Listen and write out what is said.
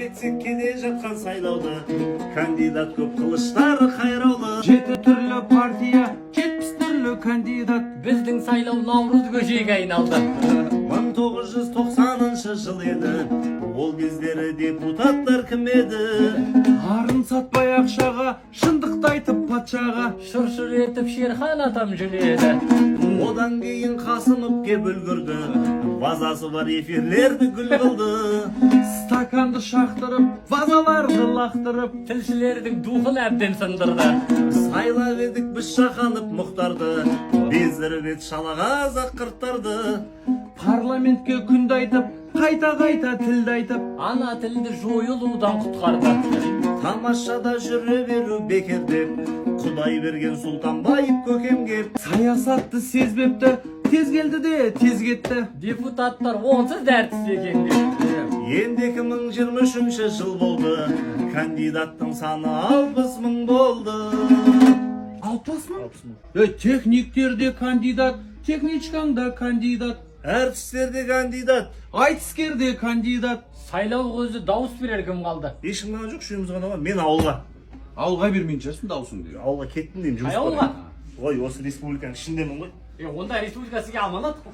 Әңгіме етсек келе жатқан сайлауды, кандидат көп, қылыштары қайраулы. Жеті түрлі партия, 70 түрлі кандидат. Біздің сайлау наурыз көжеге айналды. 1990 жыл еді, ол кездері депутаттар кім еді? Арын сатпай ақшаға, шындықты айтып патшаға. Шыр шыр етіп Шерхан атам жүреді. Одан кейін Қасымов кеп үлгірді, базасы бар эфирлерді гүл қылды. Стаканды шақтырып, вазаларды лақтырып. Тілшілердің духын әбден сындырды. Сайлап едік біз Шаханов Мұхтарды, бездіріп еді шалағазақ қырттарды. Парламентке күнді айтып, қайта қайта тілді айтып. Ана тілді жойылудан құтқарды. Тамашада жүре беру бекер деп, Құдай берген Сұлтанбаев көкем кеп. Саясатты сезбепті, тез келді де тез кетті. Депутаттар онсыз дәртіс екен деп. Енді 2023 жыл болды, кандидаттың саны 60 000 болды. 60 000? Е, техниктер де кандидат, техничкаң да кандидат. Әртістер де кандидат. Айтыскер де кандидат. Сайлау көзі, дауыс берер кім қалды? Ешкім ғана жоқ, үшеуміз ғана ғой. Мен ауылға. Ауылға бермейтін шығарсың дауысыңды. Ауылға кеттім деймін, жұмыс Қай ауылға? бар. Ой, осы республиканың ішіндемін ғой. Е, онда республика сізге аманат қой.